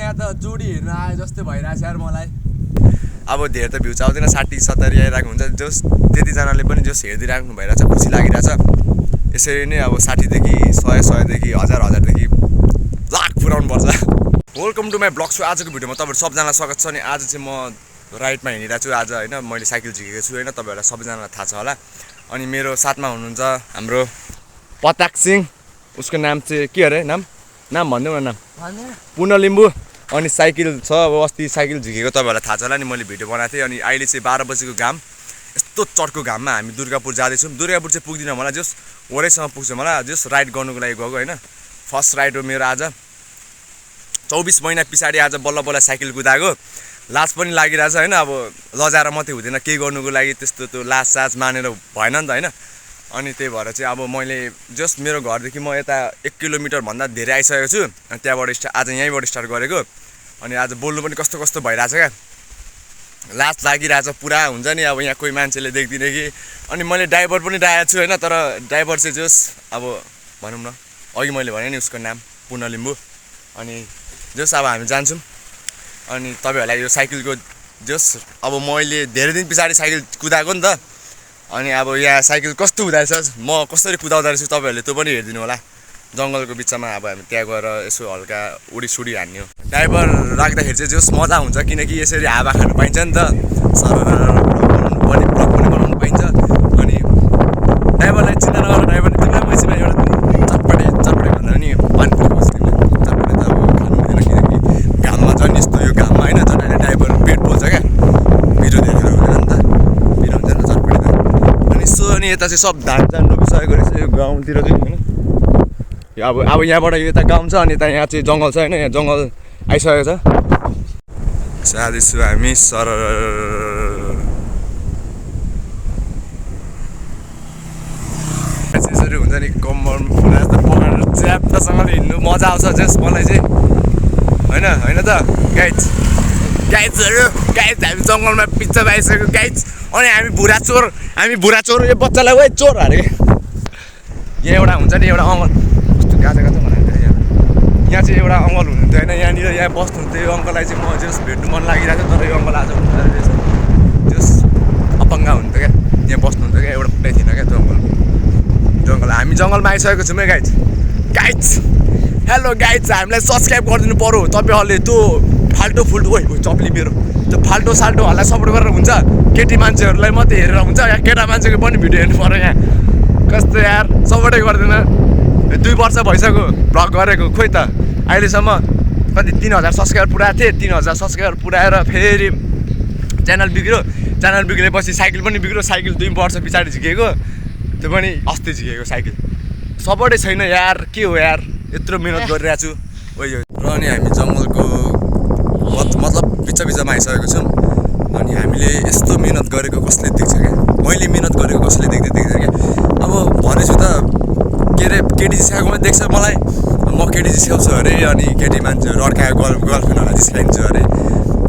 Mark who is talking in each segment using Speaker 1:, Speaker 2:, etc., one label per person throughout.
Speaker 1: यहाँ त जोडी हेर्न आए जस्तै भइरहेछ यार मलाई। अब धेरै त भ्युज आउँदैन, 60-70 आइरहेको हुन्छ। जोस त्यतिजनाले पनि जोस हेरिदिइराख्नु भइरहेछ, खुसी लागिरहेछ। यसरी नै अब 60 देखि 100 देखि 1000 देखि लाख पुऱ्याउनु पर्छ। Welcome to my blog. So आजको भिडियोमा तपाईँहरू सबजनालाई स्वागत छ। अनि आज चाहिँ म राइडमा हिँडिरहेको छु आज होइन। मैले साइकल झिकेको छु होइन, तपाईँहरूलाई सबैजनालाई थाहा छ होला। अनि मेरो साथमा हुनुहुन्छ हाम्रो पताक सिंह, उसको नाम चाहिँ के अरे नाम भनिदेऊ न। नाम पुनः लिम्बू। अनि साइकल छ, अब अस्ति साइकल झिकेको तपाईँहरूलाई थाहा छ होला नि, मैले भिडियो बनाएको थिएँ। अनि अहिले चाहिँ 12 बजेको घाम, यस्तो चर्को घाममा हामी दुर्गापुर जाँदैछौँ। दुर्गापुर चाहिँ पुग्दिनँ मलाई, जस वरैसम्म पुग्छौँ मलाई, जस राइड गर्नुको लागि गएको होइन। फर्स्ट राइड हो मेरो आज। 24 महिना पछाडि आज बल्ल बल्ल साइकल कुदाएको। लाज पनि लागिरहेछ होइन। अब लजाएर मात्रै हुँदैन, केही गर्नुको लागि त्यस्तो त्यो लाज साज मानेर भएन नि त होइन। अनि त्यही भएर चाहिँ अब मैले जस्ट मेरो घरदेखि म यता 1 किलोमिटरभन्दा धेरै आइसकेको छु। अनि त्यहाँबाट आज यहीँबाट स्टार्ट गरेको। अनि आज बोल्नु पनि कस्तो कस्तो भइरहेछ क्या, लाज लागिरहेछ पुरा हुन्छ नि। अब यहाँ कोही मान्छेले देख्दिनँ कि। अनि मैले ड्राइभर पनि राखेको छु होइन, तर ड्राइभर चाहिँ जोस् अब भनौँ न, अघि मैले भने नि उसको नाम पुनः लिम्बू। अनि जोस् अब हामी जान्छौँ। अनि तपाईँहरूलाई यो साइकलको जोस् अब मैले धेरै दिन पछाडि साइकल कुदाएको नि त। अनि अब यहाँ साइकल कस्तो हुँदैछ, म कसरी कुदाउँदो रहेछु तपाईँहरूले त्यो पनि हेरिदिनु होला। जङ्गलको बिचमा अब हामी त्यहाँ गएर यसो हल्का उडी हान्ने हो। ड्राइभर राख्दाखेरि चाहिँ जोस् मजा हुन्छ, किनकि यसरी हावा खानु पाइन्छ नि त। ब्लग पनि बनाउनु पाइन्छ। अनि ड्राइभरलाई चिन्ता नगर, ड्राइभर तिमीलाई मै चिना एउटा चटपटे भन्दा पनि पानी पुगेपछि तिमीले चटपटे त अब खानु हुँदैन, किनकि घाममा झन् यस्तो यो घाममा होइन, झन् अहिले ड्राइभर पेट पोल्छ क्या, पिरो देखेर हुँदैन नि त, पिरो हुन्छ नि त चटपटे त। अनि यसो अनि यता चाहिँ सब धान रोपिसकेको रहेछ यो गाउँतिर चाहिँ होइन। अब यहाँबाट यता गाउँ छ, अनि यता यहाँ चाहिँ जङ्गल छ होइन। यहाँ जङ्गल आइसकेको छ। जाँदैछु हामी सर। यसरी हुन्छ नि, कम्मर पुरा जस्तो पकाएर च्याप्टसँगले हिँड्नु मजा आउँछ जस मलाई चाहिँ होइन त गाइजहरू। हामी जङ्गलमा पिच्चा पाइसक्यो गाइज। अनि हामी बुढा चोर यो बच्चालाई वै चोर अरे। यहाँ एउटा हुन्छ नि, एउटा अङ्कल कस्तो गाजा बनाएको थियो यहाँ चाहिँ एउटा अङ्कल हुनुहुन्थ्यो होइन, यहाँनिर यहाँ बस्नुहुन्थ्यो। यो अङ्कललाई चाहिँ म जस भेट्नु मन लागिरहेको थियो, तर यो अङ्कल आज हुनुहुँदो रहेछ जस अपङ्गा हुन्थ्यो क्या, यहाँ बस्नुहुन्थ्यो क्या, एउटा पुरै थिएन क्या त्यो अङ्कल। हामी जङ्गलमा आइसकेको छौँ है गाइज। हेलो गाइज, हामीलाई सब्सक्राइब गरिदिनु पऱ्यो तपाईँहरूले। त्यो फाल्टो चप्ली मेरो त्यो फाल्टो साल्टोहरूलाई सपोर्ट गरेर हुन्छ, केटी मान्छेहरूलाई मात्रै हेरेर हुन्छ। यहाँ केटा मान्छेको पनि भिडियो हेर्नु पऱ्यो। यहाँ कस्तो यार सपोर्टै गर्दैन। 2 वर्ष भइसक्यो भ्लग गरेको, खोइ त अहिलेसम्म कति 3000 सब्सक्राइबर पुऱ्याएको थिएँ। 3000 सब्सक्राइबर पुऱ्याएर फेरि च्यानल बिग्रेपछि साइकल पनि बिग्रियो। साइकल 2 वर्ष पछाडि झिकेको, त्यो पनि अस्ति झिकेको साइकल। सपोर्टै छैन यार, के हो यार, यत्रो मिहिनेत गरिरहेको छु। र अनि हामी जङ्गलको मतलब बिचमा आइसकेको छौँ। अनि हामीले यस्तो मिहिनेत गरेको कसले देख्छ क्या, मैले मिहिनेत गरेको कसले देख्छ क्या। अब भनेछु त के अरे केटी जिस्काएकोमा देख्छ मलाई, म केटी जिस्काउँछु अरे। अनि केटी मान्छेहरू अर्काको गर्लफ्रेन्डहरूलाई जिस्काइदिन्छु अरे।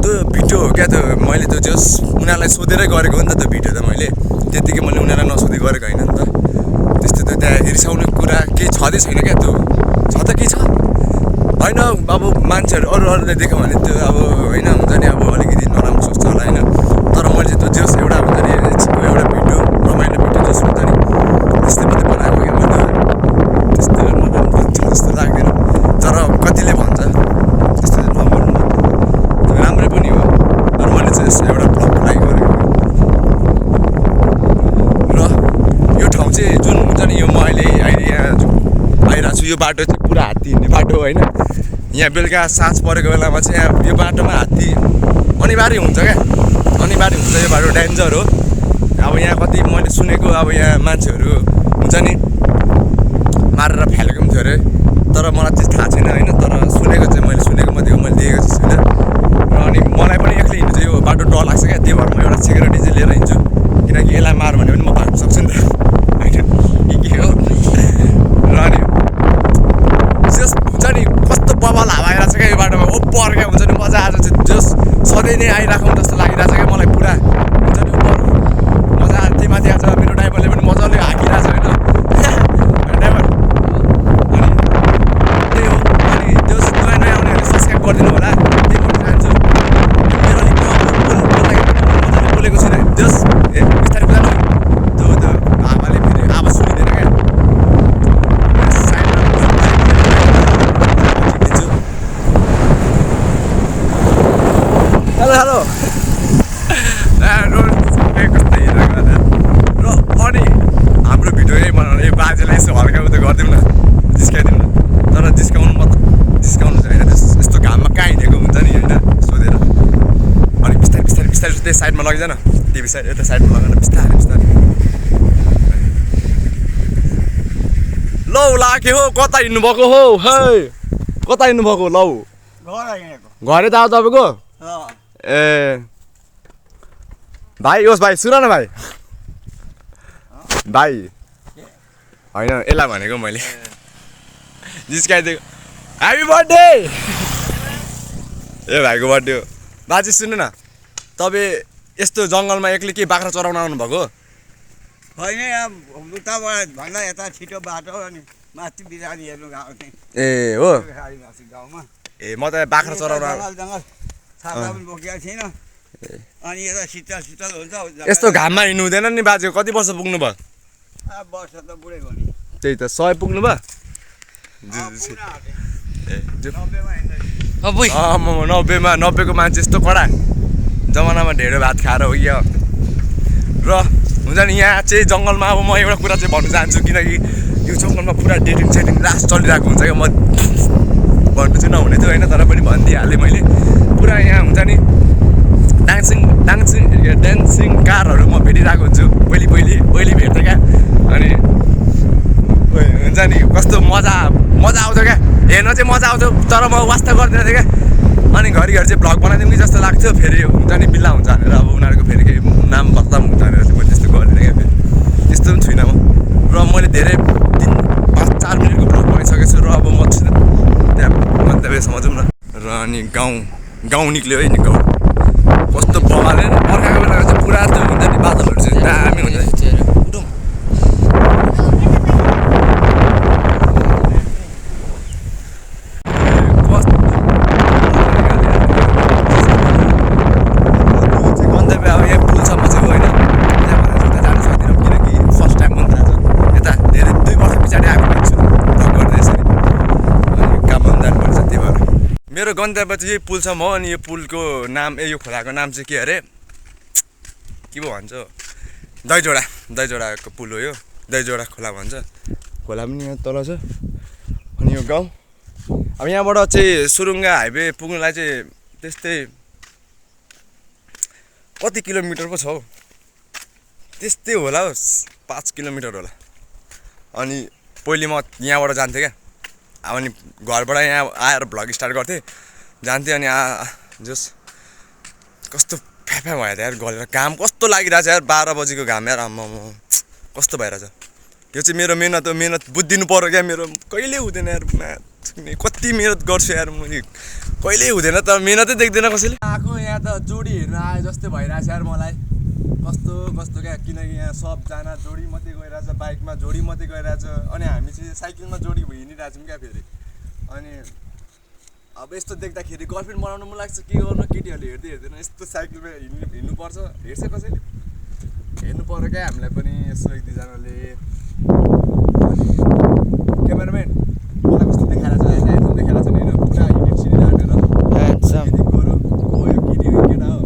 Speaker 1: त्यो भिडियो हो क्या त्यो, मैले त्यो जस उनीहरूलाई सोधेरै गरेको हो नि त त्यो भिडियो त। मैले त्यत्तिकै मैले उनीहरूलाई नसोधी गरेको होइन नि त। त्यस्तो त त्यहाँ रिसाउने कुरा केही छँदै छैन क्या, त्यो छ त के छ होइन। अब मान्छेहरू अरूले देख्यो भने त्यो अब होइन हुन्छ नि, अब अलिकति नराम्रो सोच्छ होला होइन। तर मैले चाहिँ त्यो जस एउटा हुन्छ नि, एउटा भिडियो रमाइलो भिडियो जस हुन्छ नि, त्यस्तै मात्रै बनाएको क्या मैले। त्यस्तो नराम्रो छ जस्तो लाग्दैन, तर कतिले भन्छ त्यस्तो नगर्नु, त्यो राम्रै पनि हो। तर मैले चाहिँ यस्तो एउटा भ्लगको लागि गरेको। र यो ठाउँ चाहिँ जुन हुन्छ नि, यो म अहिले यहाँ आइरहेको छु, यो बाटो चाहिँ पुरा हात्ती हिँड्ने बाटो होइन। यहाँ बेलुका साँझ परेको बेलामा चाहिँ यहाँ यो बाटोमा हात्ती अनिवार्य हुन्छ क्या, अनिवार्य हुन्छ। यो बाटो डेन्जर हो। अब यहाँ कति मैले सुनेको, अब यहाँ मान्छेहरू हुन्छ नि मारेर फ्यालेको पनि थियो अरे, तर मलाई चाहिँ थाहा छैन होइन। तर मैले सुनेको मात्रै हो, मैले देखेको चाहिँ छुइनँ। र अनि मलाई पनि एक्लै हिँड्नु चाहिँ यो बाटो डर लाग्छ क्या, त्यही भएर म एउटा सिक्युरिटी चाहिँ लिएर हिँड्छु, किनकि यसलाई मार भने पनि म भाग्नु सक्छु नि त होइन, के हो। र अनि जस हुन्छ नि कस्तो बवाल हावा आइरहेको छ क्या यो बाटोमा, ओपर क्या हुन्छ नि, मजा आज चाहिँ जस सधैँ नै आइराखौँ जस्तो लागिरहेको छ क्या मलाई पुरा हुन्छ नि। ओपर मजा त्यही माथि आज मेरो ड्राइभरले पनि मजाले हाकिरहेको छ होइन ड्राइभर। अनि त्यही हो। अनि जस नयाँ आउनेहरूले सब्सक्राइब गरिदिनु होला। हेलो र अनि हाम्रो भिडियो यही बनाउनु यो बाजेलाई यसो हल्का उयो गरिदिउँ न जिस्काइदिउँ न तर जिस्काउनु चाहिँ होइन यस्तो घाममा कहाँ हिँडेको हुन्छ नि होइन सोधेर अनि बिस्तारै बिस्तारै बिस्तारै त्यही साइडमा लगिजान टिभी साइड यता साइडमा लगाएर बिस्तारै बिस्तारै लौ लाग्यो हो कता हिँड्नुभएको हो है कता हिँड्नुभएको लौ घरै त अब तपाईँको ए भाइ ओस् भाइ सुन न भाइ भाइ होइन यसलाई भनेको मैले जिस्काइदिएको ह्याप्पी बर्थडे ए भाइको बर्थडे हो बाजे सुन्नु न तपाईँ यस्तो जङ्गलमा एक्लै के बाख्रा चराउन आउनुभएको
Speaker 2: होइन यहाँ उताबाट भन्दा यता छिटो बाटो अनि माथि बिरामी हेर्नु गएको थिएँ
Speaker 1: ए हो
Speaker 2: गाउँमा
Speaker 1: ए म त बाख्रा चराउन
Speaker 2: जङ्गल छाता पनि बोकेको थिएन अनि यता शीतल शीतल हुन्छ
Speaker 1: यस्तो घाममा हिँड्नु हुँदैन नि बाजे कति वर्ष पुग्नु भयो
Speaker 2: वर्ष त बुढै भयो नि
Speaker 1: त्यही त 100 पुग्नु भयो ए 90 को मान्छे यस्तो कडा जमानामा ढेँडो भात खाएर हो कि र हुन्छ नि यहाँ चाहिँ जङ्गलमा अब म एउटा कुरा चाहिँ भन्न चाहन्छु किनकि यो जङ्गलमा पुरा डेटिङ सेटिङ लास चलिरहेको हुन्छ क्या म भन्नु चाहिँ नहुने थियो होइन तर पनि भनिदिइहालेँ मैले पुरा यहाँ हुन्छ नि डान्सिङ कारहरू म भेटिरहेको हुन्छु पहिले भेट्थेँ क्या अनि हुन्छ नि कस्तो मजा आउँछ क्या हेर्न चाहिँ मजा आउँछ तर म वास्ता गर्दिनँ थिएँ क्या अनि घरिघरि चाहिँ भ्लग बनाइदिउँ कि जस्तो लाग्थ्यो फेरि हुन्छ नि बिल्ला हुन्छ भनेर अब उनीहरूको फेरि केही नाम बदनाम हुन्छ भनेर चाहिँ म त्यस्तो गर्दिनँ क्या फेरि त्यस्तो पनि छुइनँ म र मैले धेरै 3-5-4 मिनटको भ्लग बनाइसकेको छु र अब म त्यहाँ गन्तव्यसम्म जाउँ न र अनि गाउँ निक्ल्यो है नि गाउँ कस्तो बगाले बर्खाको बेलामा चाहिँ पुरा त्यो हुन्छ नि बादलहरू चाहिँ दामी हुन्छ गन्तव्य अब यहाँ पुलसम्म चाहिँ होइन त्यहाँ भनेर चाहिँ जानु सक्दिनँ किनकि फर्स्ट टाइम पनि थाहा छ यता धेरै 2 वर्ष पछाडि आएको मान्छु भ्लग गर्दै यसरी अनि काममा पनि जानुपर्छ त्यही भएर मेरो गन्तव्य चाहिँ यही पुलसम्म हो अनि यो पुलको नाम यो खोलाको नाम चाहिँ के अरे के पो भन्छ दहीजोडाको पुल हो यो दहीजोडा खोला भन्छ खोला पनि यहाँ तल छ अनि यो गाउँ अब यहाँबाट चाहिँ सुरुङ्गा हाइवे पुग्नुलाई चाहिँ त्यस्तै कति किलोमिटर पो छ हौ त्यस्तै होला हौ 5 किलोमिटर होला अनि पहिले म यहाँबाट जान्थेँ क्या अनि घरबाट यहाँ आएर भ्लग स्टार्ट गर्थेँ जान्थेँ अनि जस कस्तो फ्याफा भयो त यार गलेर घाम कस्तो लागिरहेछ यार 12 बजीको घाम यार आम्मा कस्तो भइरहेछ यो चाहिँ मेरो मेहनत बुझिदिनु पर्यो क्या मेरो कहिल्यै हुँदैन यार कति मेहनत गर्छु यार मैले कहिल्यै हुँदैन तर मेहनतै देख्दैन कसैले आएको यहाँ त जोडी हेर्न आए जस्तै भइरहेछ यार मलाई कस्तो क्या किनकि यहाँ सबजना जोडी मात्रै गइरहेछ बाइकमा जोडी मात्रै गइरहेछ अनि हामी चाहिँ साइकलमा जोडी हिँडिरहेछौँ क्या फेरि अनि अब यस्तो देख्दाखेरि गर्लफ्रेन्ड बनाउनु मन लाग्छ के गर्नु केटीहरूले हेर्दैन यस्तो साइकलमा हिँड्नुपर्छ हेर्छ कसैले हेर्नु पर्यो क्या हामीलाई पनि यसो 1-2जनाले अनि क्यामेराम्यान मलाई कस्तो देखाएर छ एकदम देखाएर छ नि होइन पुरा हिँडेर सिँडेर गयो केटी हो केटा हो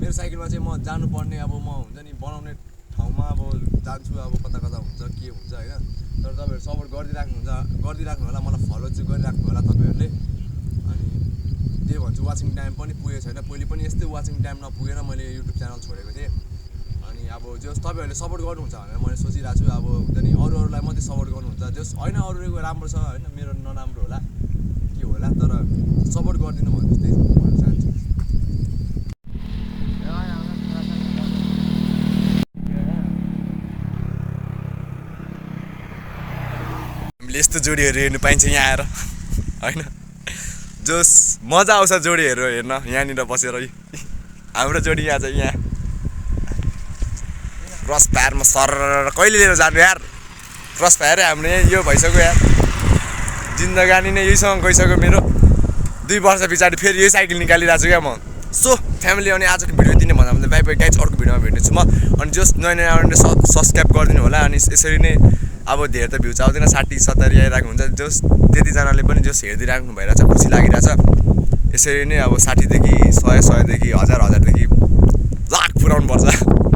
Speaker 1: मेरो साइकलमा चाहिँ म जानुपर्ने अब म हुन्छ नि बनाउने ठाउँमा अब जान्छु अब कता हुन्छ के हुन्छ होइन तर तपाईँहरू सपोर्ट गरिदिराख्नु होला मलाई फलो चाहिँ गरिराख्नु होला तपाईँहरूले अनि त्यही भन्छु वाचिङ टाइम पनि पुगेको छैन पहिले पनि यस्तै वाचिङ टाइम नपुगेर मैले युट्युब च्यानल छोडेको थिएँ अनि अब जस तपाईँहरूले सपोर्ट गर्नुहुन्छ भनेर मैले सोचिरहेको छु अब हुन्छ नि अरूहरूलाई मात्रै सपोर्ट गर्नुहुन्छ जस होइन अरूको राम्रो छ होइन मेरो नराम्रो होला के होला तर सपोर्ट गरिदिनु भन्नु त्यही भन्न चाहन्छु यस्तो जोडीहरू हेर्नु पाइन्छ यहाँ आएर होइन जोस मजा आउँछ जोडीहरू हेर्न यहाँनिर बसेर हाम्रो जोडी यहाँ छ यहाँ क्रस फायरमा सर कहिले लिएर जानु यार क्रस फायर हाम्रो यहाँ यो भइसक्यो यार जिन्दगानी नै यहीसँग गइसक्यो मेरो 2 वर्ष पछाडि फेरि यही साइकल निकालिरहेको छु क्या म सो फ्यामिली अनि आजको भिडियो यति नै भन्दा बाई बाई गाइज अर्को भिडियोमा भेट्नेछु म अनि जस नयाँ सब्सक्राइब गरिदिनु होला अनि यसरी नै अब धेरै त भ्युज आउँदैन 60-70 आइरहेको हुन्छ जोस त्यतिजनाले पनि जोस हेरिदिइराख्नु भइरहेछ खुसी लागिरहेछ यसरी नै अब 60 देखि 100 देखि 1000 देखि लाख पुऱ्याउनु पर्छ